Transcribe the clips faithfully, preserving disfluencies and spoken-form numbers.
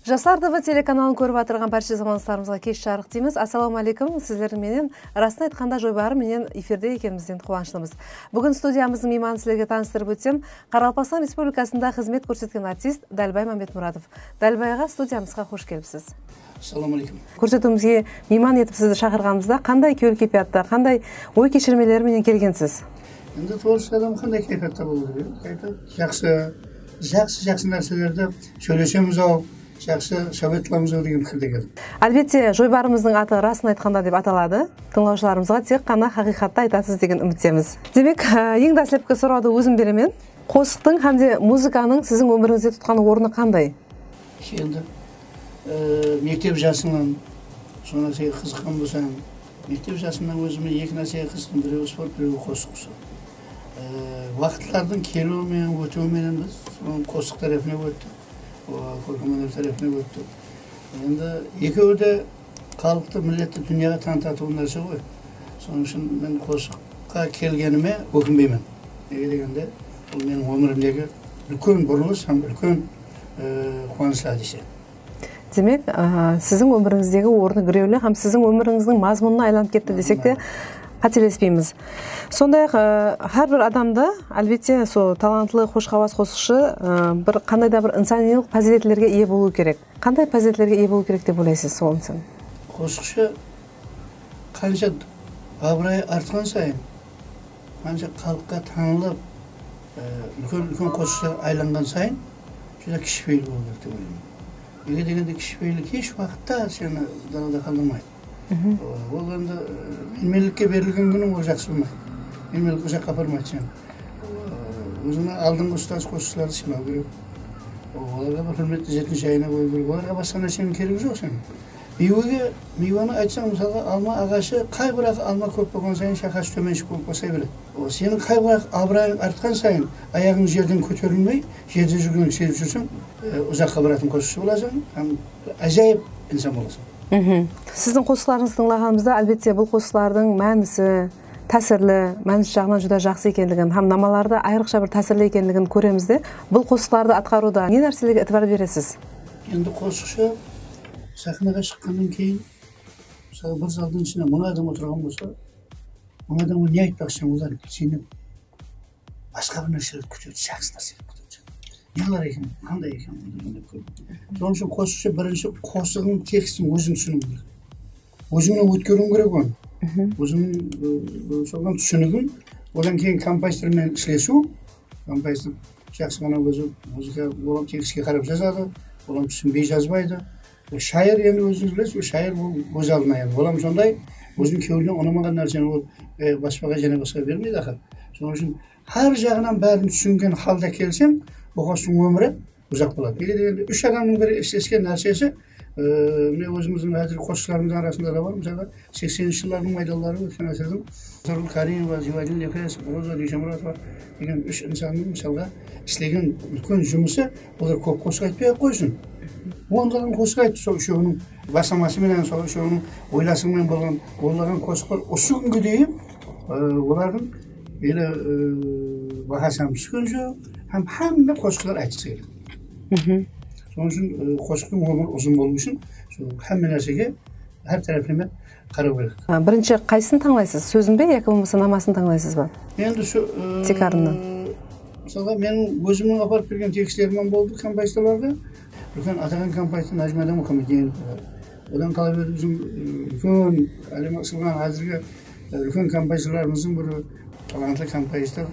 Jaslar T V telekanalın kórip atırǵan bárshe zamanlaslarımızǵa kesh jarıq deymiz. Assalawma áleykum. Sizlerdiń menen, rasın aytqanda, joybarı menen efirde ekenimizden quwanıshlımız. Búgin studiyamızdıń miymanın sizlerge tanıstırıp ótsem, Qaraqalpaqstan Respublikasında xızmet kórsetken artist Dálibay Mámbetmuratov. Dálibay aǵa, studiyamızǵa xosh kelipsiz. Assalawma áleykum. Kórsetiwimizge miyman etip sizdi shaqırǵanımızda qanday kewil keypiyatta, qanday oy keshirmeleri menen kelgensiz? Endi tvorchestvı adam qanday keypiyatta bolıw kerek? Keypiyat jaqsı, jaqsı, jaqsı nárselerdi sóylesemiz-aw, jaqsı sáwbet qılamız-aw degen pikirde keldim. Álbette, joybarımızdıń atı Rasın aytqanda dep ataladı. Tıńlawshılarımızǵa tek ǵana haqıyqattı aytasız degen úmittemiz. Demek, e, eń dáslepki sorawdı ózim beremen. Qosıqtıń hám de muzıkanıń siziń ómirińizde tutqan ornı qanday? Endi, e, mektep jasınan sonnan seń qızıqqan bolsań, mektep jasında ózime eki nársege qızıqqan, birewi sport, birewi qosıq usı. E, waqıtlardıń keliwi menen, ótiwi menen biz sonıń qosıq tárepine óttik, o, kórkem óner tárepine óttik. Endi ekewi de xalıqtı, milletti dúnyaǵa tanıtatuǵın nárse ǵoy. Sonıń ushın men qosıqqa kelgenime ókinbeymen. Nege degende, bul meniń ómirimdegi úlken burılıs hám úlken, e, quwanıshlı hádiyse. Demek, a, siziń ómirińizdegi ornı girewli hám siziń ómirińizdiń mazmunına aylanıp ketti desek te, qátelespeymiz. Sonday-aq, a, hár bir adamda, álbette, sol talantlı, xoshhawaz qosıqshı, a, bir qanday da bir insaniylıq pazıyletlerge iye bolıwı kerek. Qanday pazıyletlerge iye bolıwı kerek dep oylaysız sol insan? Qosıqshı qansha abırayı artqan sayın, qansha xalıqqa tanılıp, e, úlken-úlken qosıqshılarǵa aylanǵan sayın, júdá kishipeyil bolıw kerek dep oylayman. Nege degende, kishipeyillik hesh waqıtta seni dalada qaldırmaydı. Ol endi, e, menmenlikke berilgen kúni ol jaqsı bolmaydı. Menmenlik uzaqqa aparmaydı seni. E, ózińnen aldınǵı ustaz qosıqshılardı sıylaw kerek. Olarǵa bir húrmet, izzetin jayına qoyıw kerek. Olarǵa basqa nárseniń keregi joq seniń. Miywege, miywanı aytsań, mısalǵa, alma aǵashı, qay bir aq alma kóp bolǵan sayın, shaqası tómenshik bolıp baslay beredi. O, seniń qay bir aq abırayıń artqan sayın, ayaǵıń jerden kóterilmey, jerde júrgenińdi sezip júrseń, e, uzaqqa baratın qosıqshı bolasań hám ájayıp insan bolasań. Siziń qosıqlarıńızdı tıńlaǵanımızda, álbette, bul qosıqlardıń mánisi, tásirli, mánis jaǵınan júdá jaqsı ekenligin hám namalarda ayrıqsha bir tásirli ekenligin kóremiz de. Bul qosıqlardı atqarıwda ne nárselerge itibar beresiz? Endi qosıqshı saxnaǵa shıqqannan keyin, mısalı, bir zaldıń ishinde mıń adam otırǵan bolsa, mıń adamǵa ne aytpaqshı, olar senep basqa bir nárselerdi kútedi, jaqsı nárselerdi kútedi. Ne qılar eken, qanday eken, dep kóredi. Sonıń ushın qosıqshı birinshi qosıǵıń tekstin óziń túsiniw kerek. Ózińnen ótkeriwiń kerek onı. Ózińniń, ı, ı, solǵan túsinigiń, odan keyin kompozitor menen islesiw, kompozitor jaqsı ǵana ózi muzıka, olam tekstke qarap jazadı, olam túsinbey jazbaydı. Shayır endi ózińiz bilesiz, shayır bul óz aldına endi. Olam sonday, óziniń kewlinen unamaǵan nárseni ol, e, baspaǵa jáne basqa bermeydi axır. Sonıń ushın hár jaǵınan bárin túsingen halda kelseń, bul qosıqtıń ómiri uzaq boladı. Nege degende, úsh adamnıń bir islesken nársesi, e, mine, ózimizdiń házir qosıqshılarımızdıń arasında da bar, mısalı, sekseninshi jıllardıń maydanları, ótken ásirdiń Nazargúl Kárimova, Ziywáldin Lepesov, Roza Duyshamuratova degen úsh insannıń, mısalǵa, islegen úlken jumısı, olar kóp qosıq aytpay-aq qoysın. Onlaǵan qosıq ayttı, sol úshewiniń baslaması menen, sol úshewiniń oylasıǵı menen bolǵan, onlaǵan qosıqlar usı kúnge deyin, e, olardıń ele, e, bahası hám túsken joq, hám hámme qosıqshılar aytqısı keledi. Sonıń ushın, e, qosıqtıń ómiri uzın bolıwı ushın sol hámme nársege hár tárepleme qaraw kerek. A, birinshi qaysısın tańlaysız? Sózin be yaki bolmasa namasın tańlaysız ba? Endi só-, e, tiykarınan. Mısalǵa, meniń ózimniń aparıp bergen tekstlerim hám boldı kompozitorlarǵa. Úlken ataǵan kompozitor Nájim Ádámuxammedinov. Odan qala berdi, biziń, e, úlken, álem asılǵan házirgi, e, úlken kompozitorlarımızdıń biri, talantlı kompozitor,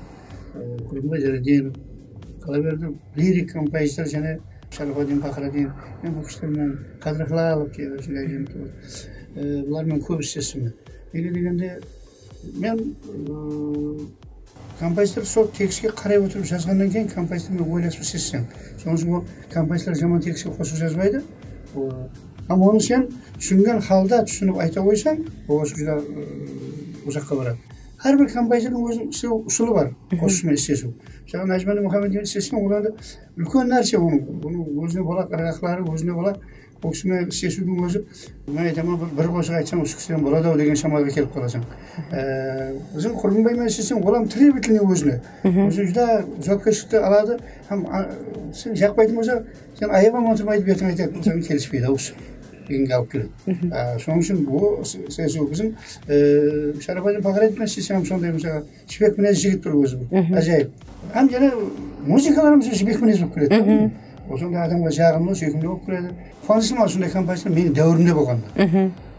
e, Kúrkimboy Jalaletdinov. Qala berdi, lirik kompozitor jáne Sharafaddin Paqradinov. Men bul kishiler menen Qadir Hilalov, e, bular menen kóp islestim men. Nege degende, men, ıı, kompozitor sol tekstke qaray otırıp jazǵannan keyin kompozitor menen oylasıp isleseń. Sonıń ushın ol kompozitor jaman tekstke qosıq jazbaydı. O, hám onı sen túsingen halda túsinip ayta qoysań, ol qosıq júdá, ıı, uzaqqa baradı. Hár bir kompozitordıń óziniń islew usılı bar, qosıq penen islesiw. Mısalı, Nájim Ádámuxammedinov isleseń, ol endi úlken nárse onıń, onıń ózine bolaq ırǵaqları, ózine bolaq Ol kisi menen islesiwdiń ózi, men aytaman, bir, bir qosıq aytsam, usı kisiden boladı-aw degen shamalaǵa kelip qalasań. E, biziń Qurbanbay menen islesem, ol hám требовательный ózine. Ózi júdá juwapkershilikti aladı, hám, a, sen jaqpaytın bolsa, sen ayap hám otırmaydı, bertiń aytadı, mısalı, kelispeydi-aw usı. Degenge alıp keledi. A, sonıń ushın bul s-, s-, biziń, e, Sharapaddin Paqıraevtiki islesem hám sonday, mısalı, jibek minez jigit bir ózi. Ájayıp. Hám jáne muzıkalarımız jibek minez bolıp keledi. Ol sonday adamǵa jaǵımlı, súyikimli bolıp keledi. Quwanıshlı maǵan sonday kompozitor meniń dáwirimde bolǵanına.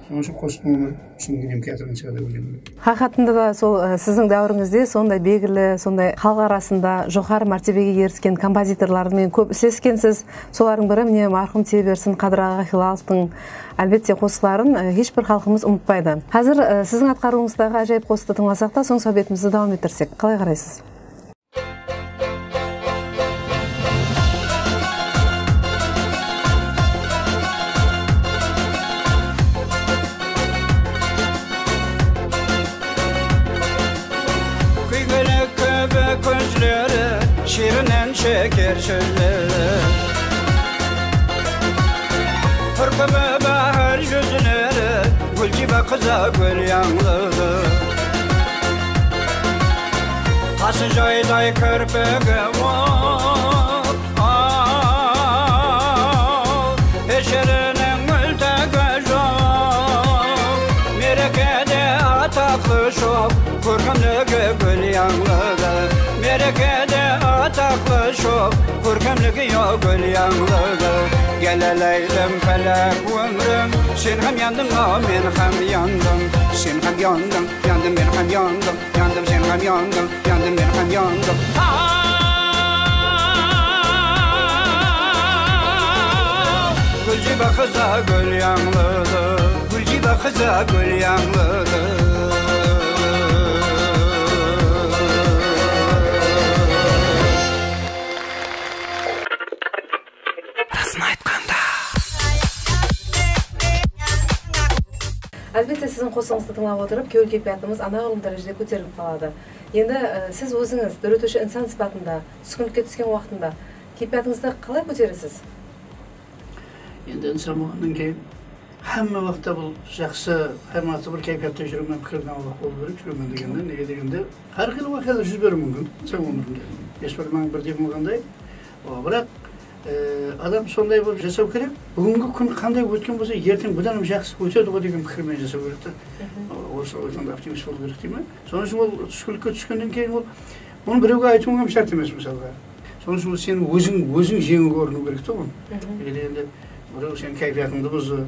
Sonıń ushın qosıqtıń ómiri usınıń deyim kiyatırǵan shıǵar dep oylayman. Haqıyqatında da sol, e, siziń dáwirińizde sonday belgili, sonday xalıq arasında joqarı mártebege erisken kompozitorlar menen kóp isleskensiz. Solardıń biri, mine, marhum Tiybersin Qadır aǵa Hilalovtıń, álbette, qosıqların, e, hesh bir xalqımız umıtpaydı. Házir, e, siziń atqarıwıńızdaǵı ájayıp qosıqtı tıńlasaq ta, soń sáwbetimizdi dawam ettirsek, qalay qaraysız? Kúygenek kibi kózleri, shirinen sheker sózleri. Húrkimi báhár júzleri, gúljiba qıza gúl yańlıdı. Qası jayday kírpigi oq, al, hesh jeriniń múltigi joq. Merekede ataqlı shop, kórkemligi gúl yańlıdı. Merekede ataqlı shop, kórkemligi yoq gúl yańlıdı. Gelelaydım pálek ómrim, sen hám yandıń-aw, men hám yandım. Sen hám yandıń, yandım, men hám yandım. Yandım, sen hám yandıń, yandım, men hám yandım. Aw, gúljiba qıza gúl yańlıdı, gúljiba qıza gúl yańlıdı. Rasın aytqanda. Álbette, siziń qosıǵıńızdı tıńlap otırıp, kewil keypiyatımız anaqurlım dárejede kóterilip qaladı. Endi, e, siz ózińiz dóretiwshi insan sıpatında túskinlikke túsken waqtında keypiyatıńızdı qalay kóteresiz? Endi insan bolǵannan keyin hámme waqıtta bul jaqsı, hámme waqıtta bir keypiyatta júriwmen, pikirden awıraq bolıw kerek, júriwmen degende, nege degende, hár qıylı waqıyalar júz beriwi múmkin insan ómirinde. Hesh bir mań birdey bolǵanday. O, biraq, e, adam sonday bolıp jasaw kerek. Búgingi kún qanday ótken bolsa, erteń budan hám jaqsı ótedi ǵoy degen pikir menen jasaw kerek ta. O, orıslar aytqanda optimist bolıw kerek dey me? Sonıń ushın ol túskinlikke túskennen keyin ol, onı birewge aytıwıń hám shárt emes, mısalǵa. Sonıń ushın ol seniń óziń, óziń jeńiwge urınıw kerek ta oǵan. Eger endi birew seniń keypiyatıńdı buzdı,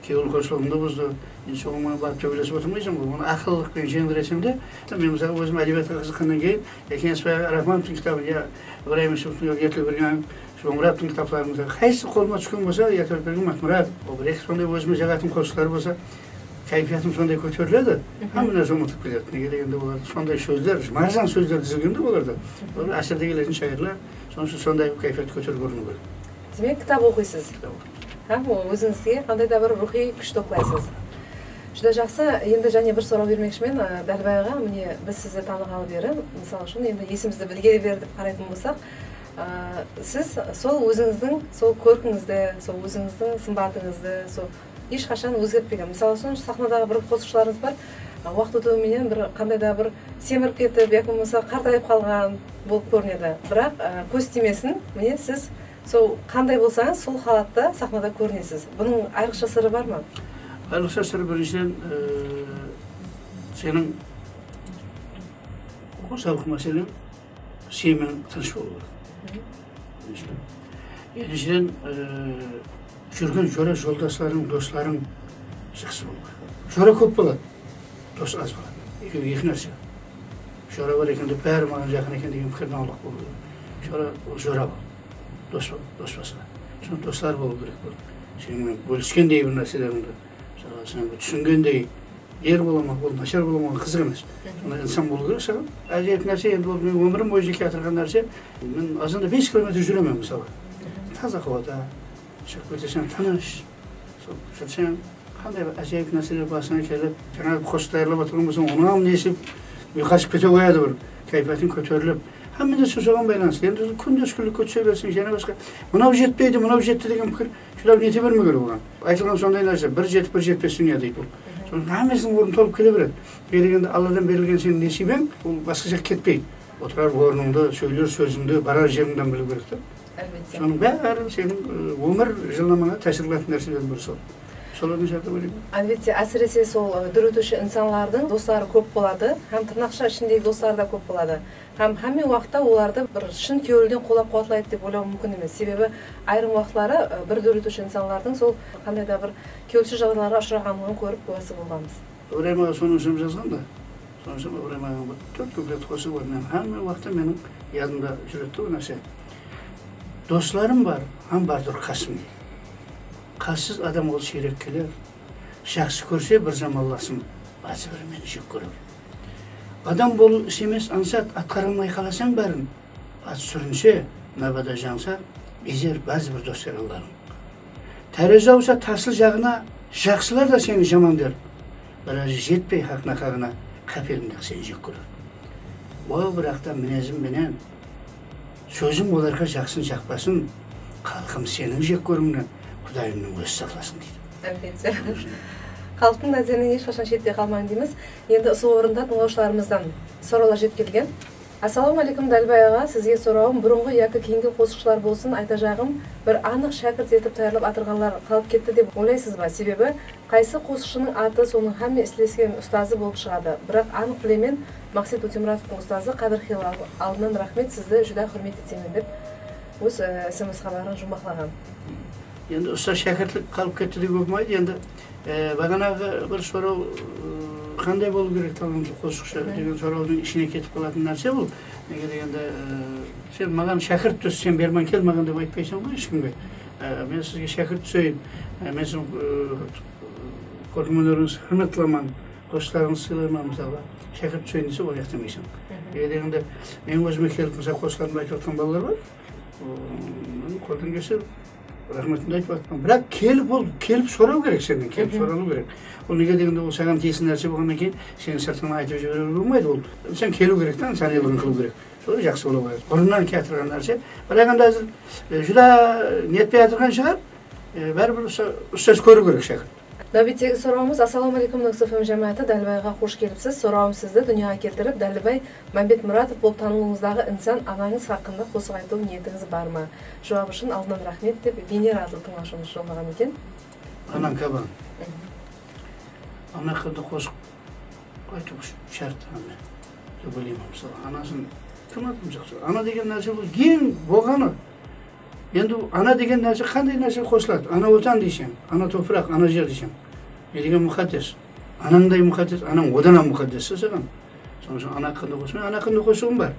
kewil xoshlıǵıńdı buzdı. Endi soǵan menen barıp tóbelesip otırmaysań ǵoy. Onı aqıllılıq penen jeńdireseń de. Men, mısalı, ózim ádebiyatqa qızıqqannan keyin, Kensibay Araxmanovtıń kitabın, ya Ibrayım Yusupovtıń, ya Ertele Birgenovtıń, Shomurattıń kitapların, mısalı, qaysı qolıma túsken bolsa, ya Ertele Birgenovtıń, Murat, o, bir-eki sonday ózime jaǵatuǵın qosıqları bolsa, keypiyatım sonday kóteriledi, hámme nárse umıtılıp ketedi. Nege degende olar sonday sózler, marzan sózler dizilgen de olarda. Olar ásirde keletin shayırlar, sonıń ushın sonday keypiyat kóterip urınıw kerek. Demek, kitap oqıysız? Kitap oqıyman. Hám ózińizge qanday da bir ruwxıy kúsh toplaysız. Júdá jaqsı. Endi jáne bir soraw bermekshimen, a, Dálibay aǵa, mine, biz sizdi tanıǵalı beri, mısal ushın, endi esimizdi bilgeli beri dep qaraytuǵın bolsaq, a, siz sol ózińizdiń, sol kórkińizdi, sol ózińizdiń sımbatıńızdı, sol hesh qashan ózgertpegen. Mısal ushın, saxnadaǵı bir qosıqshılarıńız bar, a, waqıt ótiwi menen bir qanday da bir semirip ketip, yaki bolmasa qartayıp qalǵan bolıp kórinedi. Biraq, a, kóz tiymesin, mine, siz sol qanday bolsańız, sol halatta saxnada kórinesiz. Bunıń ayrıqsha sırı bar ma? Ayrıqsha sırı, birinshiden, e, seniń xosalıq máseleń, seniń tınısh bolıwı. Birinshiden. Ekinshiden, e, júrgen jora joldaslarıń, doslarıń jaqsı bolıwı. Jora kóp boladı, dos az boladı. Ekewi eki nárse. Jora bar eken dep, bári maǵan jaqın eken degen pikirden awıraq bolıw kerek. Jora, ol jora ol. Dos, dos basqa. Sonıń doslar bolıw kerek bul. Seniń menen bóliskendey bir nárselerińdi. Sonıń sen túsingendey, er bola ma, ol nashar bola ma, ol qızıq emes. Sonday insan bolıw kerek saǵan. Ájayıp nárse, endi ol meniń ómirim boyınsha kiyatırǵan nárse. Men azanda bes kilometr júremen, mısalı. Taza hawada. Shıǵıp keteseń, tınısh. Sol júrseń, qanday bir ájayıp nárseler basıńa kelip, jańa qosıq tayarlap atırǵan bolsań, onnan nesip uyqı ashıp kete qoyadı, bir keypiyatıń kóterilip. Hámme nárse soǵan baylanıslı. Endi kúnde túskinlikke túse berseń, jáne basqa, mınaw jetpeydi, mınaw jetti degen pikir Júdá nete bermegen oǵan. Aytılǵan sonday nárse, bir jetip, bir jetpes dúnya deydi bul. Sonıń hámmesiniń ornı tolıp kele beredi. Nege degende Alladan berilgen seniń nesiybeń, ol basqa jaqqa ketpeydi. Otırar ornıńdı, sóyler sózińdi, barar jerińdi bilip kerek ta. Álbette. Sonıń bári seniń, e, ómir jılnamańa tásir qılatın nárselerdiń biri sol. Solardıń jardamı deymen. Álbette, ásirese sol, e, dóretiwshi insanlardıń dosları kóp boladı hám tırnaqsha ishindegi dosları da kóp boladı. Hám hámme waqıtta olardı bir shın kewilden qollap-quwatlaydı dep oylaw múmkin emes. Sebebi ayırım waqıtları, e, bir dóretiwshi insanlardıń sol qanday da bir kewilsiz jaǵdaylarǵa ushıraǵanlıǵın kórip gúwası bolǵanbız. Ibrayım aǵa sonıń ushın jazǵan da. Sonıń ushın Ibrayım aǵaǵa bir tórt kuplet qosıǵı bar. Men hámme waqıtta meniń yadımda júredi ol nárse. Doslarım bar, hám bardur qasım. Qassız adam ol siyrek keler. Jaqsı kórse bir zamanlasım, bazı biri meni jek kórer. Adam bolıw is emes ańsat, atqara almay qalasań bárin. At súrinse, mábada jańsar, bezer bazı bir dos-jaranlarıń. Tárezi awsa tasıl jaǵına, jaqsılar da seni jaman der. Birazı jetpey haqına-haǵına, qápelimde seni jek kórer. Ol biraqta minezim benen sózim olarǵa jaqsın jaqpasın, xalqım seniń jek kóriwińnen Qudayımnıń ózi saqlasın deydi. Álbette. Xalıqtıń názirin hesh qashan shette qalmań deymiz. Endi usı orında tıńlawshılarımızdan sorawlar jetip kelgen. Assalawma áleykum, Dálibay aǵa, sizge sorawım, burınǵı yaki keyingi qosıqshılar bolsın, aytajaǵım, bir anıq shákirt etip tayarlap atırǵanlar qalıp ketti dep oylaysız ba? Sebebi qaysı qosıqshınıń atı, sonıń hámme islesken ustazı bolıp shıǵadı. Biraq anıq bilemen, Maqset Ótemuratovtıń ustazı Qádir Xiylalı. Aldınan raxmet, sizdi júdá húrmet etemen, dep óz, e, S M S xabarın juwmaqlaǵan. Endi ustaz shákirtlik qalıp ketti dep bolmaydı. Endi, e, baǵanaǵı bir soraw, e, qanday bolıw kerek, talantlı qosıqshı degen sorawdıń ishine ketip qalatın nárse bul. Nege degende, e, sen maǵan shákirt tús, sen berman kel maǵan dep aytpaysań ǵoy hesh kimge. E, men sizge shákirt túseyin, e, men siziń, e, kórkem ónerińizdi húrmet qılaman, qosıqlarıńızdı sıylayman, mısalı, shákirt túseyin dese, onı aytpaysań. Nege degende, men ózime kelip, mısalı, qosıqlarımdı aytıp atırǵan balalar bar. Onı qoldan kelse raxmetimdi aytıp atırman. Biraq kelip, ol kelip soraw kerek sennen, kelip soralıw kerek. Ol nege degende, ol saǵan tiyisli nárse bolǵannan keyin seniń sırtıńnan aytıp jiberiwge bolmaydı. Ol sen keliw kerek ta, insanıylıǵıń qılıw kerek. Sol jaqsı bola qoyadı. Burınnan kiyatırǵan nárse. Biraq endi házir, e, júdá netpey atırǵan shıǵar. E, báribir usta-, ustaz kóriw kerek shákirt. Náwbettegi sorawımız, Assalawma áleykum, Nókis F M jámááti, Dálibay aǵa, xosh kelipsiz. Sorawım sizdi dúnyaǵa keltirip, Dálibay Mámbetmuratov bolıp tanılıwıńızdaǵı insan anańız haqqında qosıq aytıw niyetińiz bar ma? Juwabı ushın aldınan raxmet, dep Venera atlı tıńlawshımız jollaǵan eken. Anań kaban. Ana haqqında qosıq aytıw shárt, ana, dep oylayman. Mısalı, anasın kim atın jaqsı? Ana degen nárse bul eń bolǵanı. Endi ana degen nárse qanday nárse qosıladı? Ana Watan deyseń, ana topıraq, ana jer deyseń. Ne degen muqaddes? Anańday muqaddes, anań odan hám muqaddes saǵan. Sonıń ushın ana haqqında qosıq, men ana haqqında qosıǵım bar.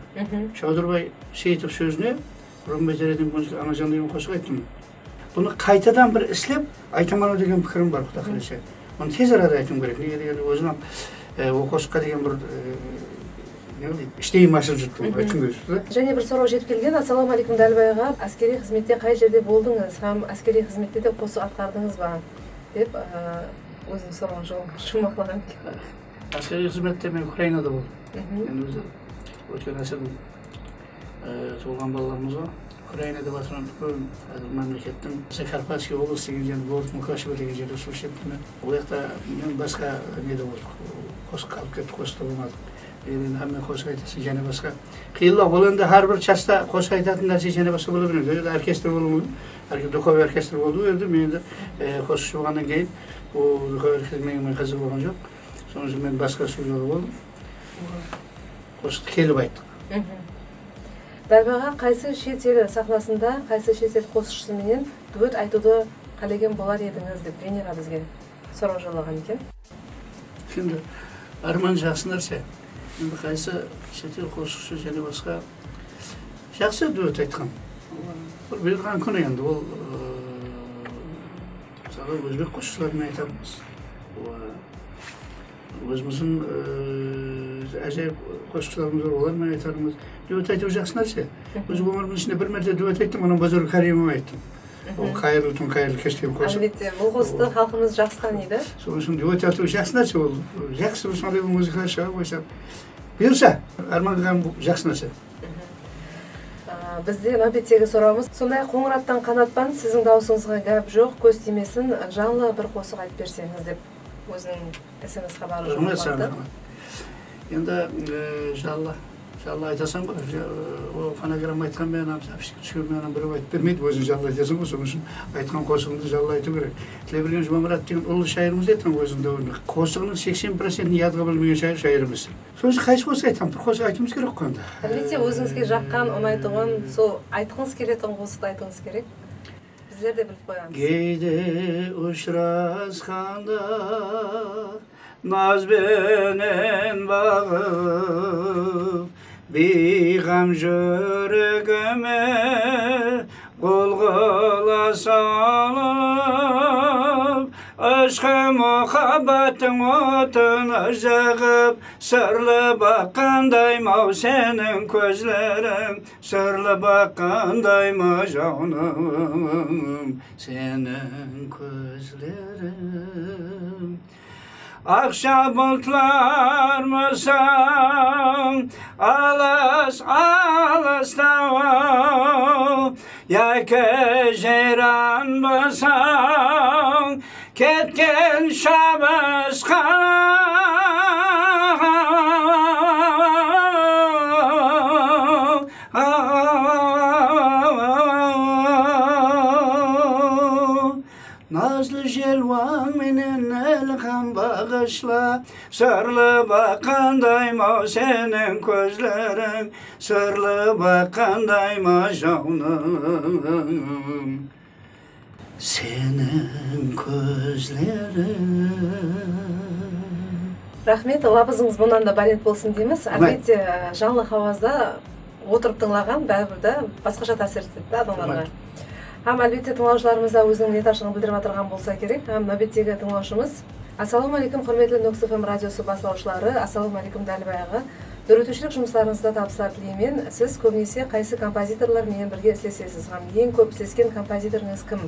Shawdırbay Seyitov sózine Quranbay Táredin Bunıki Anajan degen qosıq ayttım. Bunı qaytadan bir islep aytaman-aw degen pikirim bar, Quda qálese. Onı tez arada aytıwım kerek. Nege degende, ózim hám, e, ol qosıqqa degen bir, e, ne deydi, ishteyim ashılıp júripti, aytqım kelip júripti da. Jáne bir soraw jetip kelgen. Assalawma áleykum, Dálibay aǵa. Áskeriy xızmette qay jerde boldıńız hám áskeriy xızmette de qosıq atqardıńız ba? Dep, e, óziniń sorawın juwmaqlaǵan eken. Áskeriy xızmette men Ukrainada boldım. Endi ózi ótken ásirdiń, e, tuwılǵan balalarımız ǵoy. Ukraina dep atırǵan úlken házir mámlekettiń Zakarpatskiy oblast degen jerde, город Mukacheva degen jerde uslashıp ettim men. Ol jaqta men basqa nede boldıq, qosıqqa alıp ketti, qosıqta bolmadıq. Endi hámme qosıq aytasın, jáne basqa. Qıyınlaw, ol endi hár bir jasta qosıq aytatın nárse jáne basqa bola beredi. Ol jerde orkestr bolıwı múmkin. Orke-, duxoviy orkestr boldı ol jerde. Men endi, e, qosıqshı bolǵannan keyin, ol duxoviy orkestr meniń menen házir bolǵan joq. Sonıń ushın men basqa studiyada boldım. Qosıqtı kelip ayttıq. Dálibay aǵa, qaysı shet el saxnasında, qaysı shet el qosıqshısı menen duet aytıwdı qálegen bolar edińiz, dep Venera bizge soraw jollaǵan eken. Endi árman jaqsı nárse. Endi qaysı shet el qosıqshısı jáne basqa jaqsı duet aytqan. Bir buyırǵan kúni endi ol, ıı, mısalı, ózbek qosıqshıları menen aytarmız. Ózimizdiń, e, ájayıp qosıqshılarımız bar, olar menen aytarmız. Duet aytıw jaqsı nárse. Ózi ómirimniń ishinde bir márte duet ayttım, onnan Bazar Kárimova ayttım. Ol Qayırlı tún, qayırlı kesh degen qosıq. Álbette, bul qosıqtı xalqımız jaqsı tanıydı. Sonıń ushın duet aytıw jaqsı nárse, ol jaqsı bir sonday bir muzıkalar shıǵa qoysa. Buyırsa, árman qılǵan bul jaqsı nárse. A, Bizde náwbettegi sorawımız, sonday-aq, Qońırattan Qanatpan, siziń dawısıńızǵa gáp joq, kóz tiymesin, janlı bir qosıq aytıp berseńiz, dep óziniń S M S xabarı. Raxmet saǵan, Qanat. Endi, e, janlı, janlı aytasań ba, ja-, o fonogramma aytqan menen, zapiske túsken menen birew aytıp bermeydi, óziń janlı aytasań ǵoy, sonıń ushın aytqan qosıǵıńdı janlı aytıw kerek. Tilebergen Jumamurat degen ullı shayırımız aytqan óziniń dáwirinde. Qosıǵınıń seksen procentin yadqa bilmegen shayır, shayır emes. Sonıń ushın qaysı qosıq aytaman? Bir qosıq aytıwımız kerek ǵoy endi. Álbette, ózińizge jaqqan, unaytuǵın, sol aytqıńız keletuǵın qosıqtı aytıwıńız kerek. Bizler de bilip qoyamız. Geyde ushırasqanda naz benen baǵıp, biyǵam júregime ǵulǵula salıp, ıshqı muhabbattıń otın jaǵıp, sırlı baqqandayım-aw seniń kózleriń, sırlı baqqandayım-aw janım, seniń kózleriń. Aqsha bultlarmısań alıs-alısta-aw, yaki jayranmısań ketken shabısqa. Nazlı jelwań menen ilham baǵıshla, sırlı baqqandayım-aw seniń kózleriń, sırlı baqqandayım-aw janım, seniń kózleriń. Raxmet, labızıńız bunnan da bálent bolsın deymiz. Raxmet. Álbette, janlı hawazda otırıp tıńlaǵan báribir de basqasha tásir etedi adamlarǵa. Raxmet. Hám, álbette, tıńlawshılarımız da óziniń minnetdarshılıǵın bildirip atırǵan bolsa kerek. Hám náwbettegi tıńlawshımız. Assalawma áleykum, húrmetli Nókis F M radiosı baslawshıları, assalawma áleykum, Dálibay aǵa. Dóretiwshilik jumıslarıńızda tabıslar tileymen. Siz kóbinese qaysı kompozitorlar menen birge islesesiz hám eń kóp islesken kompozitorıńız kim?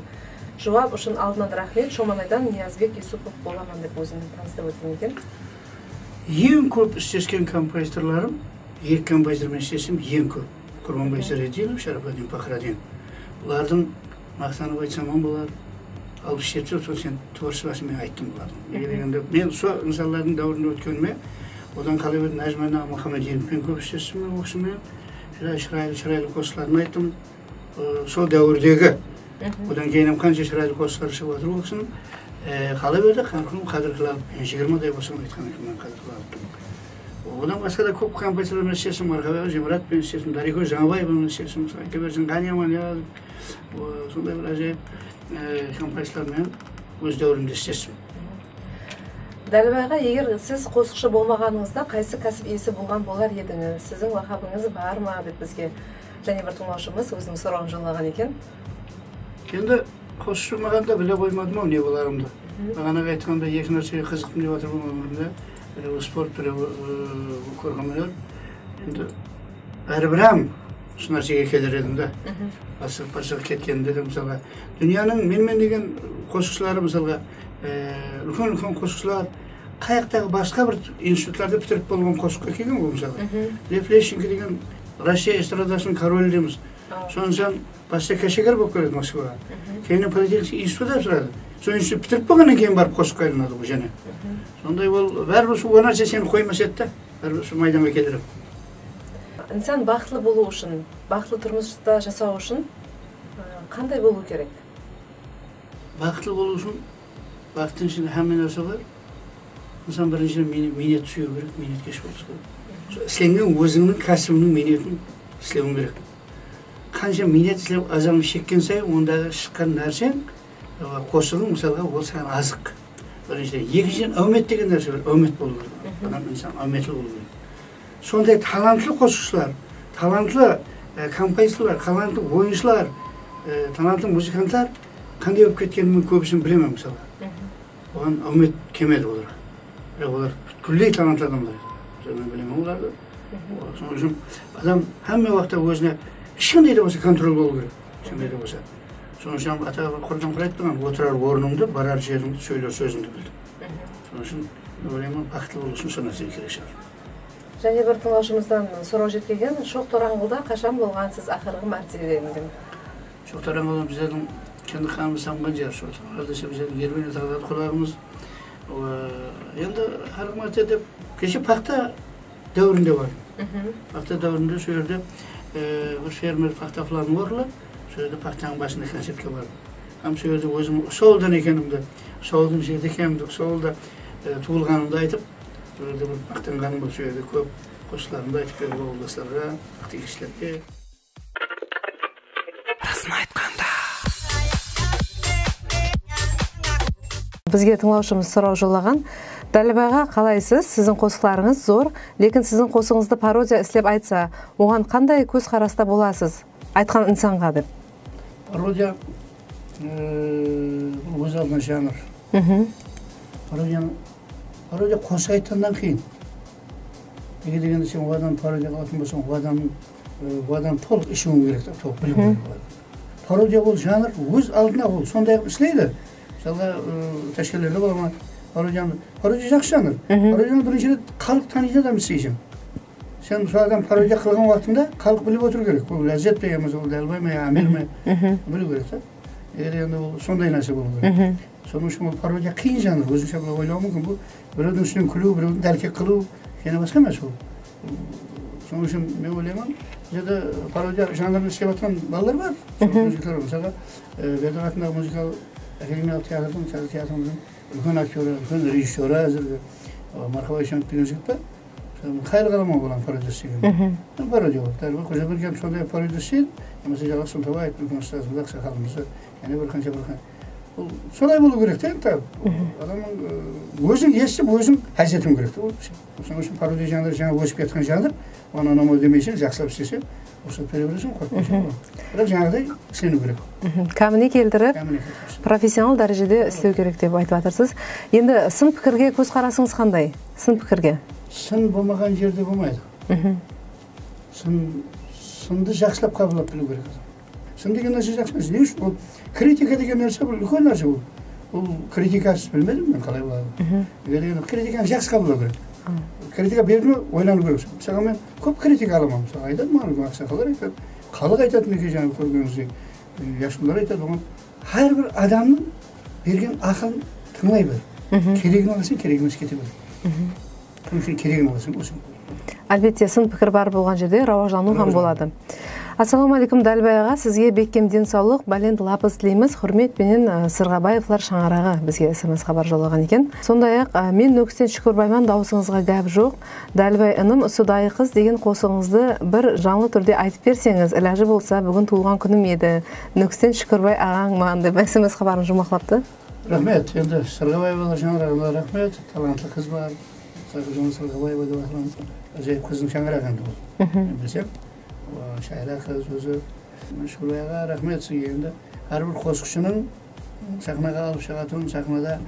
Juwap ushın aldınnan raxmet, Shomanaydan Niyazbek Yusupov bolaman, dep ózin tanıstırıp ótken eken. Eń kóp islesken kompozitorlarım, eki kompozitor menen islesem, eń kóp. Qurbanbay Zayratdinov, Sharafladdin Paxraddin. Bulardıń maqtanıp aytsam hám bolar, alpıs jeti procent tvorchestvosı men ayttım bulardıń. Nege degende, men usı insanlardıń dáwirinde ótkenime, odan qala berdi Nájmaddin Muhammedinov penen kóp islestim men, o kisi menen. Shıray-, shıraylı, shıraylı qosıqların ayttım. I, sol dáwirdegi. Odan keyin hám qansha shıraylı qosıqlar shıǵıp atır o kisiniń. E, qala berdi, qánikim Qádir Qılalov penen, jigirmaday bolsa aytqan ekenmen Qádir Qılalovtıń. Odan basqa da kóp kompozitorlar menen islestim, Marqabay Jemrat penen islestim, Dariyxoy Jańabaeva menen islestim, Aytabergen Ǵaniyaman, ya, o, sonday bir ájayıp, e, kompozitorlar menen óz dáwirimde islestim. Dálibay aǵa, eger siz qosıqshı bolmaǵanıńızda qaysı kásip iyesi bolǵan bolar edińiz? Siziń laqabıńız bar ma? Dep bizge jáne bir tıńlawshımız óziniń sorawın jollaǵan eken. Endi qosıqshı bolmaǵanda bile qoymadım-aw ne bolarımdı. Baǵanaǵı aytqanımday, eki nársege qızıqtım dep atırman ómirimde. Birewi sport, birewi, ıı, kórkem óner. Endi báribir hám usı nársege keler edim da. Basıp, basıp ketkenimde de, mısalǵa, dúnyanıń men-men degen qosıqshıları, mısalǵa, e, úlken-úlken qosıqshılar, qayaqtaǵı basqa bir institutlardı pitirip bolǵan qosıqqa kelgen ǵoy, mısalǵa. Lev Leshchenko degen Rossiya estradasınıń koroli deymiz. Sonıń ushın basta kásheger bolıp keledi Moskvaǵa. Keyin Politexnik institutqa tapsıradı. Sol institut pitirip bolǵannan keyin barıp qosıqqa aylanadı ǵoy jáne. Sonday ol, báribir usı o nárse seni qoymas edi da, báribir usı maydanǵa keler edi. Insan baxıtlı bolıw ushın, baxıtlı turmısta jasaw ushın, ı, qanday bolıw kerek? Baxıtlı bolıw ushın baxıttıń ishinde hámme nárse bar. Insan birinshiden miyne-, miynet súyiw kerek, miynetkesh bolıw kerek. Sol islengen ózińniń kásibiniń miynetin islewiń kerek. Qansha miynet islep, azabın shekken sayın, ondaǵı shıqqan nárseń, ı, qosıǵıń, mısalǵa, ol saǵan azıq. Birinshiden. Ekinshiden, áwmet degen nárse bar, áwmet bolıw kerek. Adam, insan áwmetli bolıw kerek. Sonday talantlı qosıqshılar, talantlı, e, kompozitorlar, talantlı oyınshılar, e, talantlı muzıkantlar qanday bolıp ketkenin men kóbisin bilemen, mısalǵa. Oǵan áwmet kelmedi olarǵa. Biraq olar pútkilley talantlı adamlar edi. Mısal, men bilemen olardı. Sonıń ushın adam hámme waqıtta ózine kishi qanday da bolsa kontrol bolıw kerek. Kishi qanday da bolsa. Sonıń ushın ata qurdan quraydı turǵan, otırar ornıńdı, barar jerińdi, sóyler sózińdi bil. Sonıń ushın men oylayman, baxıtlı bolıw ushın sol nárse kerek shıǵar. Jáne bir tıńlawshımızdan soraw jetip kelgen, Shoq Torańǵılda qashan bolǵansız aqırǵı márte degen? Shoq Torańǵıl bizlerdiń kindik qanımız tamǵan jer, sol. Aldasa bizlerdiń Ermeniya taǵıradı quraǵımız. Endi aqırǵı márte dep, keshe paxta dáwirinde bar. Paxta dáwirinde sol jerde, e, bir fermer paxta planı orınlap, sol jerde paxtanıń basında koncertke bardım. Hám sol jerde ózim usı awıldan ekenimdi, usı awıldıń jigiti ekenimdi, usı awılda, e, tuwılǵanımdı aytıp, sol jerde bir maqtanǵanım bar, sol jerde kóp qosıqlarımdı aytıp berip awıldaslarǵa, paxtakeshlerge. Rasın aytqanda. Bizge tıńlawshımız soraw jollaǵan. Dálibay aǵa, qalaysız? Siziń qosıqlarıńız zor, lekin siziń qosıǵıńızdı parodiya islep aytsa, oǵan qanday kózqarasta bolasız? Aytqan insanǵa dep. Parodiya, e, bul óz aldına janr. Parodiyanı, parodiya qosıq aytqannan qıyın. Nege degende sen o adamdı parodiya qılatuǵın bolsań, o adam, e, o adam tolıq ishiniń kerek, tolıq bilim kerek o adam. Parodiya bul janr óz aldına ol sonday qılıp isleydi. Mısalǵa, e, tashkentlerde bolaman, parodiyanı, parodiya jaqsı janr. Parodiyanı birinshi ret xalıq tanıydı adam isleydi. Sen sol adam parodiya qılǵan waqtıńda xalıq bilip otırıw kerek. Ol Lázzet pe, yamasa ol Dálibay ma, ya Amir me? Biliw kerek ta. Eger endi ol sonday nárse bolıw kerek. Sonıń ushın ol parodiya qıyın janr, ózińshe bılay oylawıń múmkin. Bul birewdiń ústinen kúliw, birewdiń dálkek qılıw, jáne basqa emes ol. Sonıń ushın men oylayman, bizde parodiya janrın islep atırǵan balalar bar. Sol jigitler bar. Mısalǵa, e, Berdaq atındaǵı muzıkalıq akademiyalıq teatrdıń, teatr, teatrımızdıń úlken aktyorı, úlken rejissyorı házirgi, e, Marqabay Úsenov degen jigit bar. Sol, qayıl qalaman olardıń parodiya islegen. Parodiya bar. Dálbay Xojabergen sonday parodiya isleydi. Yamasa Jalǵa Sultabaev, úlken ustazımız, aqsaqalımız, jáne bir qansha, bir qansha. Bul solay bolıw kerek te, endi, adamnıń, e, óziń esitip, óziń hás etiwiń kerek te, ol. Sonıń ushın parodiya janrı, jańa ósip kiyatırǵan janr, oǵan unamaw demeyseń, jaqsılap isleseń, ruxsat bere bereseń, qorqpayseń. Biraq jańaǵıday isleniw kerek. Kámine keltirip, professional dárejede islew kerek dep aytıp atırsız. Endi sın pikirge kózqarasıńız qanday? Sın pikirge. Sın bolmaǵan jerde bolmaydı. Sın, sındı jaqsılap qabıllap biliw kerek adam. Sın degen nárse jaqsı emes. Ne ushın? Ol kritika degen nárse, bul úlken nárse ol. Ol kritikasız bilmedim men qalay boladı. Eger degen kritikanı jaqsı qabıllaw kerek. Kritika berdi me, oylanıw kerek. Mısalı, men kóp kritika alaman. Mısalı, aytadı maǵan, aqsaqallar aytadı. Xalıq aytadı, minekey, jańa kórgenińizdey, e, jashullar aytadı, oǵan hár bir adamnıń bergen aqılın tıńlay ber. Keregin alasań, kerek emes kete ber. Sonıń ushın keregin alasań, óseń. Álbette, sın pikir bar bolǵan jerde rawajlanıw hám boladı. Assalawma áleykum, Dálibay aǵa, sizge bekkem densawlıq, bálent lapız tileymiz. Húrmet penen, ı, Sırǵabaevlar shańaraǵı bizge S M S xabar jollaǵan eken. Sonday-aq, ı, men Nókisten Shúkirbayman, dawısıńızǵa gáp joq. Dálibay inım, usı Dayı qız degen qosıǵıńızdı bir janlı túrde aytıp berseńiz, ilajı bolsa, búgin tuwılǵan kúnim edi. Nókisten Shúkirbay aǵańman, dep S M S xabarın juwmaqlaptı. Raxmet, endi Sırǵabaevalar shańaraǵına raxmet, talantlı qız bar. Saqıjana Sırǵabaeva dep atırǵan ájayıp qızdıń shańaraǵı endi bul. Men bilsem, o, shayra qız ózi. Shúkirbay aǵa, raxmet sizge endi. Hár bir qosıqshınıń saxnaǵa alıp shıǵatuǵın, saxnada,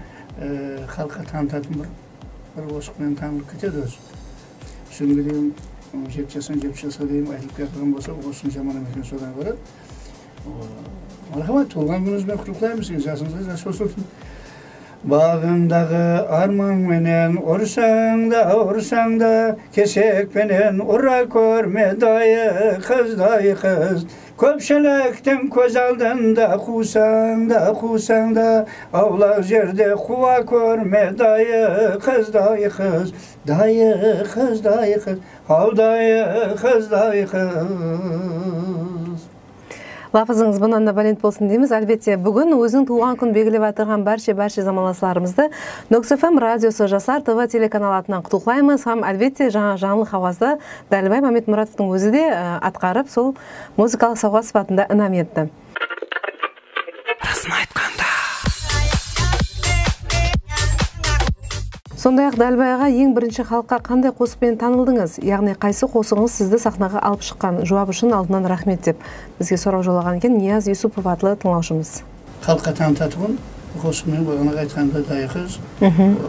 e, xalıqqa tanıtatın bir, bir qosıq penen tanılıp ketedi ózi. Túsinimge deyin, jetpis jastan jetpis jasqa deyin aytılıp kiyatırǵan bolsa, bul qosıqtıń jaman emes eken, sodan kóre. Marhamat, tuwılǵan kúnińiz benen qutlıqlaymız, siz jasıńızǵa jas qosılsın. Baǵıńdaǵı árman menen ursań da, ursań da, kesek penen ura kórme, dayı qız, dayı qız. Kópshiliktiń kóz aldında quwsań da, quwsań da, awlaq jerde quwa kórme, dayı qız, dayı qız, dayı qız, dayı qız, aw, dayı qız, dayı qız. Lapızıńız bunnan da bálent bolsın deymiz. Álbette, búgin óziniń tuwılǵan kún belgilep atırǵan bárshe, bárshe zamanlaslarımızdı Nókis F M radiosı, Jaslar T V telekanal atınan qutlıqlaymız hám, álbette, jańa janlı hawazda Dálibay Mámedmuratovtıń ózi de, ı, atqarıp, sol muzıkalıq sawǵa sıpatında inam etti. Rasın aytqanda. Sonday-aq, Dálibay aǵa, eń birinshi xalıqqa qanday qosıq penen tanıldıńız? Yaǵnıy, qaysı qosıǵıńız sizdi saxnaǵa alıp shıqqan? Juwap ushın aldınan raxmet, dep bizge soraw jollaǵan eken Niyaz Yusupov atlı tıńlawshımız. Xalıqqa tanıtatuǵın qosıǵım menen baǵanaǵı aytqanımday, Dayı qız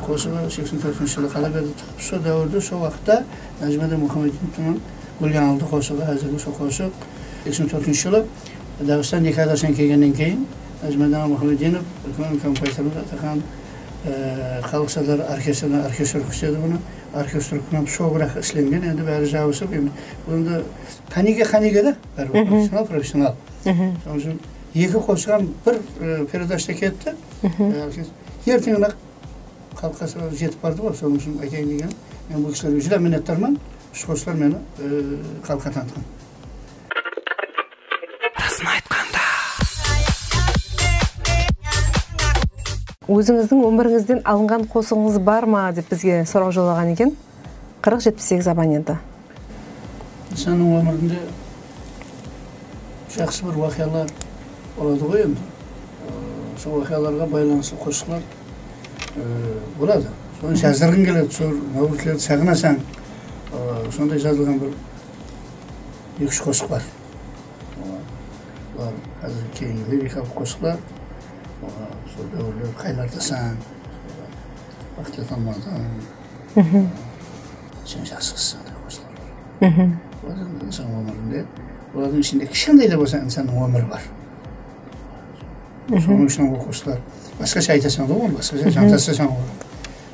qosıǵı seksen tórtinshi jılı qala berdi. Tap sol dáwirde, sol waqıtta Nájimaddin Muhammeddinovtıń Gúlyanıldı qosıǵı, házirgi sol qosıq. Seksen tórtinshi jılı Dagıstan dekadasınan kelgennen keyin Nájimaddin Muhammedinov, úlken kompozitorımız Ataxan E, Xalıq sazları orkestrine orkestrovka isledi bunı. Orkestrovka menen shobıraq islengen, endi bári jabısıp, endi bul endi qánige, qánige da, bári professional, professional. Sonıń ushın eki qosıq hám bir, e, peredachta ketti. E, erteńin-aq xalıqqa jetip bardı ǵoy, sonıń ushın aytayın degenim. Men bul kishilerge júdá minnetdarman. Úsh qosıqlar meni, e, xalıqqa tanıtqan. Rasın aytqanda. Ózińizdiń alınǵan qosıǵıńız bar ma dep bizge soraw jollaǵan eken. Qırq jetpis segiz abonenti. Insannıń ómirinde jaqsı bir waqıyalar boladı ǵoy endi. Ee, sol waqıyalarǵa baylanıslı qosıqlar, ee, boladı. Sonı jazdırǵıń keledi, sol máwritlerdi saǵınasań. Ee, sonday jazılǵan bir eki-úsh qosıq bar. Bular házir keyingi lirikalıq qosıqlar. Sol dáwirler qaylardasań, baxıtlı tamazan, sen jaqsı qızsań dep qosıqlar bar. Bular endi insan ómirinde, bulardıń ishinde kishkentay da bolsa insannıń ómiri bar. Sonıń ushın ol qosıqlar basqasha aytasań da, onı basqasha jantasasań onı.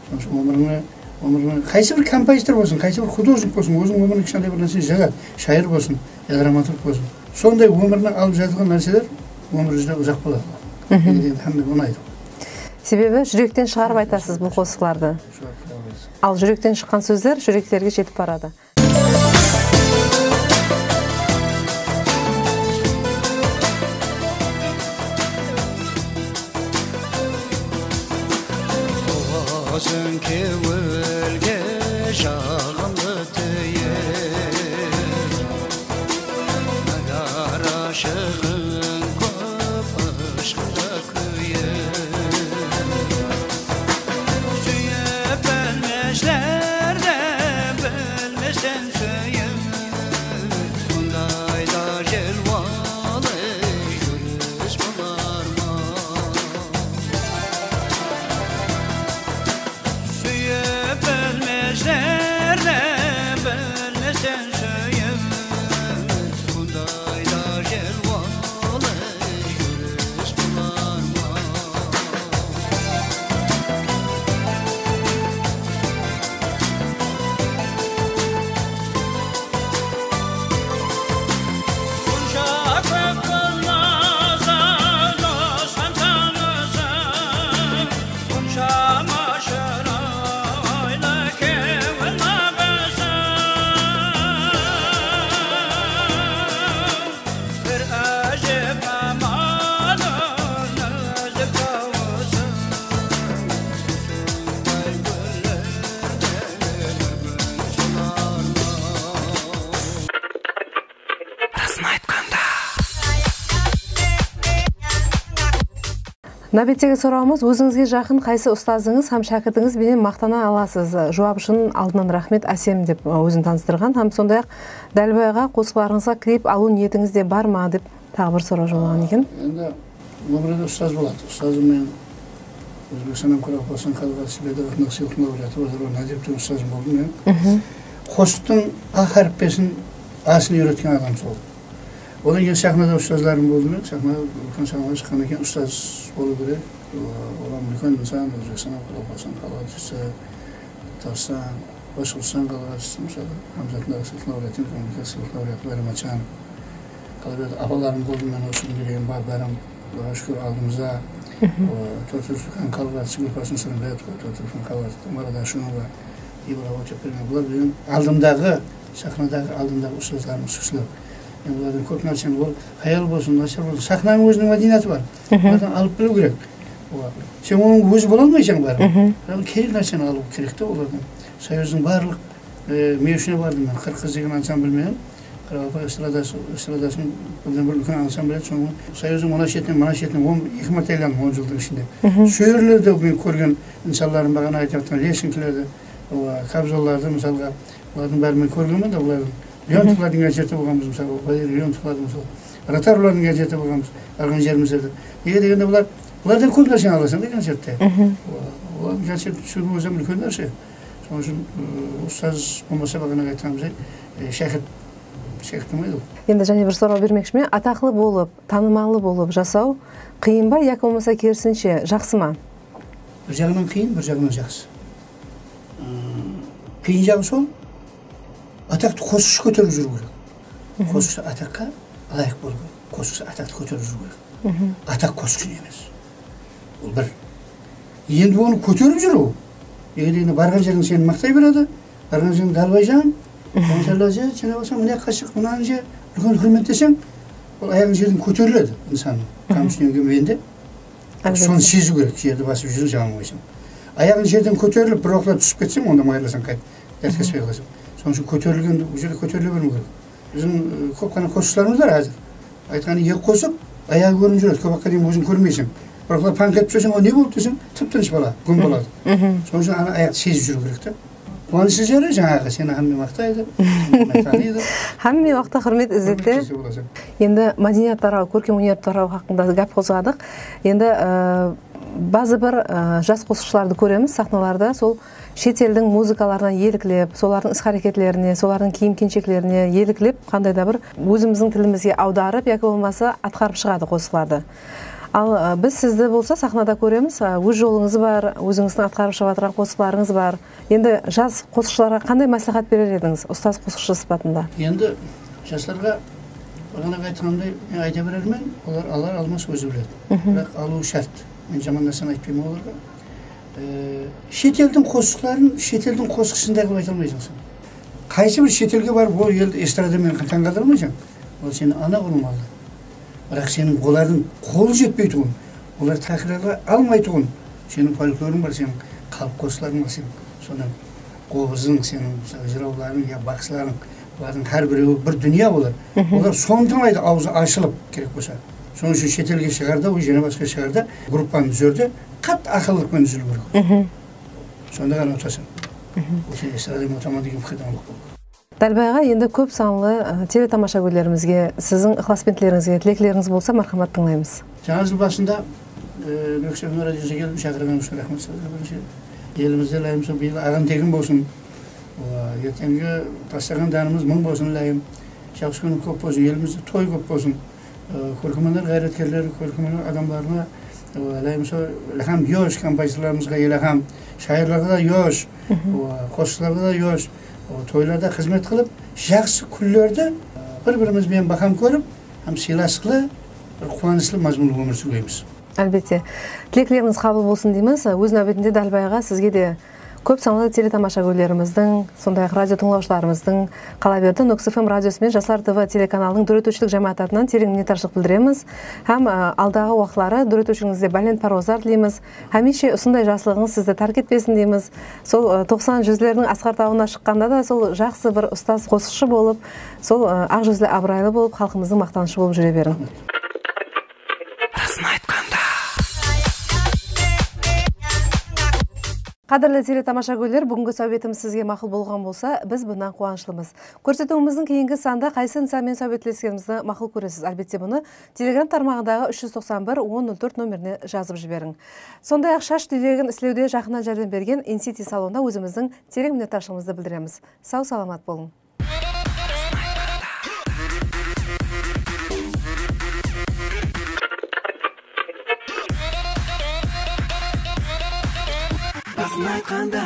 Sonıń ushın ómirińe, ómirińe qaysı bir kompozitor bolsın, qaysı bir xudojnik bolsın, óziniń ómiriniń kishkentay bir nársesin jazadı. Shayır bolsın, ya dramaturg bolsın. Sonday ómirinen alıp jazılǵan nárseler ómir júdá uzaq boladı. Endi hámmege unaydı. Sebebi júrekten shıǵarıp aytasız bul qosıqlardı. Al júrekten shıqqan sózler júreklerge jetip baradı. Óziń kewilge jaǵımlı túyir, agar ashıǵıń kóp, ıshqında kúyir. Súyip bilmesler de bilmesten súyip, bundayda jelwalı júris bolar ma? Súyip bilmesler de bilmesten súyip, bundayda jelwalı júris bolar ma? Bunsha kóp bolmasa, dostan tanısıń, bunshama shıraylı kewil naǵısıń. Bir ájep amalın úzip tawısıń, usınday gúllerden bir gúl sularma? Rasın aytqanda. Náwbettegi sorawımız, ózińizge jaqın qaysı ustazıńız hám shákirtińiz benen maqtana alasız? Juwap ushın aldınnan raxmet, Ásem dep, ı, ózin tanıstırǵan hám sonday-aq Dálbay aǵa, qosıqlarıńızǵa klip alıw niyetińiz de bar ma dep taǵı bir soraw jollaǵan eken. Endi ómirde ustaz boladı. Ustazım menen Ózbekstan hám Qaraqalpaqstan xalıq artisti Berdimuhamedow sıylıqtıń laureatı Bazarbaev Nádip degen ustazım boldı meniń. Qosıqtıń A hárippesin, A-sın úyretken adam sol. Odan keyin saxnada ustazlarım boldı meniń. Saxna, úlken saxnaǵa shıqqannan keyin ustaz bolıw kerek. Olam úlken insan, Ózbekstan hám Qaraqalpaqstan xalıq artisti Tatarstan, Bashqurtstan xalıq artisti, mısalı, Hamzat Narıqsıylıq laureatı, Respublika sıylıqtıń laureatı Bayram Atjanov. Qalaberdi, apalarım boldı, men usı kúnge deyin bar, bárin, Qudaǵa shúkir, aldımızda. O, Tórt Túrkistan xalıq artisti Gúlfarsın Sırımbetová, Tórt Túrkistan xalıq artisti Tamara Dashunova, Ibra Ótepbergen. Bular meniń aldımdaǵı, saxnadaǵı aldımdaǵı ustazlarım, usı kisiler. Men bulardan kóp nárseni, ol hayal bolsın, nashar bolsın, saxnanıń óziniń mádeniyatı bar. Bulardan alıp biliw kerek. Olar. Sen onıń ózi bola almaysań bárin. Biraq kerek nárseni alıw kerek te olardan. Soyuzdıń barlıq, e, múyeshine bardım men. Qırq qız degen ansambl menen Qaraqalpaq estradası, estradasınıń birden bir úlken ansambl edi. Sonıń Soyuzdıń mına shetinen, mına shetinen on, eki márte aylandım on jıldıń ishinde. Sol jerlerde men kórgen insanlarım, baǵana aytıp atırǵan Leşinkilerdi, o, Kobzonlardı, mısalǵa, bulardıń bárin men kórgenmen de, bulardıń Leontovlardıń koncerti bolǵanbız, mısalı, Valeriy Leontovlardıń, mısalı, Rotarovlardıń koncerti bolǵanbız, barǵan jerimizde de. Nege degende bular, bulardan kóp nárseni alasań da koncertte. O-, olardıń koncertin túsiriw ózi hám úlken nárse. Sonıń ushın, ı, ustaz bolmasa, baǵana aytqanımızday, e, shákirt, shákirt bolmaydı ol. Endi jáne bir soraw bermekshimen. Ataqlı bolıp, tanımallı bolıp jasaw qıyın ba, yaki bolmasa kerisinshe, jaqsı ma? Bir jaǵınan qıyın, bir jaǵınan jaqsı. Im, qıyın jaǵı sol, ataqtı qosıqshı kóterip júriw kerek. Qosıqshı ataqqa ılayıq bolıw kerek. Qosıqshı ataqtı kóterip júriw kerek. Ataq qosıqshı emes. Ol bir. Endi onı kóterip júriw. Eger de endi barǵan jeriń seni maqtay beredi. Barǵan jeriń dalbayjan. Onı sálláse, jana bolsa, mine qashıq, mınanı je, úlken húrmetleseń, ol ayaǵıń jerden kóteriledi insannıń. Tam ústinen kelmegende. Álbette. Sonı seziw kerek, jerdi basıp júrseń, jaǵan qoysań. Ayaǵıń jerden kóterilip, bir waqıtlar túsip ketseń, onda mayırlasań qayt. Dártkesh payqalasań. Sonıń ushın kóterilgen, bul jerde kóterile bermew kerek. Biziń, e, kóp ǵana qosıqshılarımız bar házir. Aytqanı eki qosıq, ayaǵı kórinip júredi. Kóp waqıtqa deyin óziń kórmeyseń. Bir waqıtlar panq etip júrseń, o ne boldı deseń, tıp-tınısh bala, gúm baladı. Sonıń ushın ana ayaqtı sezip júriw kerek te. Quwanıshlı jeri, jańaǵı, seni hámme maqtaydı, hámme tanıydı. Hámme waqıtta húrmet, izzette. Húrmet izzette bolasań. Endi mádeniyat taraw, kórkem óner taraw haqqında gáp qozǵadıq. Endi, e, bazı bir, e, jas qosıqshılardı kóremiz saxnalarda, sol shet eldiń muzıkalarına eliklep, solardıń is-háreketlerine, solardıń kiyim-kensheklerine eliklep, qanday da bir ózimizdiń tilimizge awdarıp yaki bolmasa atqarıp shıǵadı qosıqlardı. Al, e, biz sizdi bolsa saxnada kóremiz, e, óz jolıńız bar, ózińizdiń atqarıp shıǵıp atırǵan qosıqlarıńız bar. Endi jas qosıqshılarǵa qanday másláhát berer edińiz, ustaz qosıqshı sıpatında? Endi jaslarǵa baǵanaǵı aytqanımday, men ayta berermen, olar alar-almas ózi biledi. Biraq alıwı shárt. Men jaman nárseni aytpayman olarǵa. E, shet eldiń qosıqların shet eldiń qosıqshısınday qılıp ayta almaysań sen. Qaysı bir shet elge barıp, ol eldi estrada menen tań qaldırmaysań. Ol seni ana urmalı. Biraq seniń olardıń qol jetpeytuǵın, olar tákirarlay almaytuǵın seniń folklorıń bar, seniń xalıq qosıqlarıń bar, seniń sonnan qobızıń, seniń, mısalı, jırawlarıń ya baqsılarıń, bulardıń hár birewi bir dúnya olar. Olar sonı tıńlaydı, awzı ashılıp kerek bolsa. Sonıń ushın shet elge shıǵarda, ol jáne basqa shıǵarda, gruppanı dúzerde qattı aqıllılıqpen dúziliw kerek. Sonda ǵana utasań. Ol sen estrada menen utaman degen pikirden ulıǵ bol. Dálbay aǵa, endi kóp sanlı, ı, teletamashagóylerimizge, siziń ıqlasbentlerińizge tileklerińiz bolsa, marhamat, tıńlaymız. Jańa jıl basında, e, Nókis FM radiosına kelip shaqırǵanıńız ushın raxmet sizlerge birinshi. Elimizde, ilayım, sol bıyıl aǵan tegin bolsın. Owa, erteńgi taslaǵan dánimiz mıń bolsın, ilayım. Jaqsı kúniń kóp bolsın, elimizde toy kóp bolsın. E, kórkem óner ǵayratkerleri, kórkem óner adamlarına, e, ilayım, sol ilham yosh kompozitorlarımızǵa ilham, shayırlarǵa da yosh, owa, qosıqshılarǵa da yosh, o, toylarda xızmet qılıp, jaqsı kúnlerdi, e, bir-birimiz benen baham kórip, hám sıylasıqlı, bir quwanıshlı, mazmunlı ómir súrgeymiz. Álbette. Tileklerińiz qabıl bolsın deymiz. Óz náwbetinde Dálbay aǵa, sizge de kóp sanlı teletamashagóylerimizdiń, sonday-aq radio tıńlawshılarımızdıń, qalaberdi, Nókis FM radiosı menen Jaslar TV telekanalınıń dóretiwshilik jámááti atınan tereń minnetdarshılıq bildiremiz. Hám, a, aldaǵı waqıtları dóretiwshiligińizde bálent parwazlar tileymiz. Hámiyshe usınday jaslıǵıńız sizdi tárk etpesin deymiz. Sol, a, toqsan júzlerdiń asqar tawına shıqqanda da sol jaqsı bir ustaz qosıqshı bolıp, sol, a, aq júzli, abıraylı bolıp, xalqımızdıń maqtanıshı bolıp júre beriń. Qádirli teletamashagóyler, búgingi sáwbetimiz sizge maqul bolǵan bolsa, biz bunnan quwanıshlımız. Kórsetiwimizdiń keyingi sanında qaysı insan menen sáwbetleskenimizdi maqul kóresiz? Álbette, bunı Telegram tarmaǵındaǵı úsh júz toqsan bir, on nol tórt nomerine jazıp jiberiń. Sonday-aq, shash túyregin islewde jaqınnan járdem bergen Incity salonına ózimizdiń tereń minnetdarshılıǵımızdı bildiremiz. Saw-salamat bolıń! Basın aytqanda.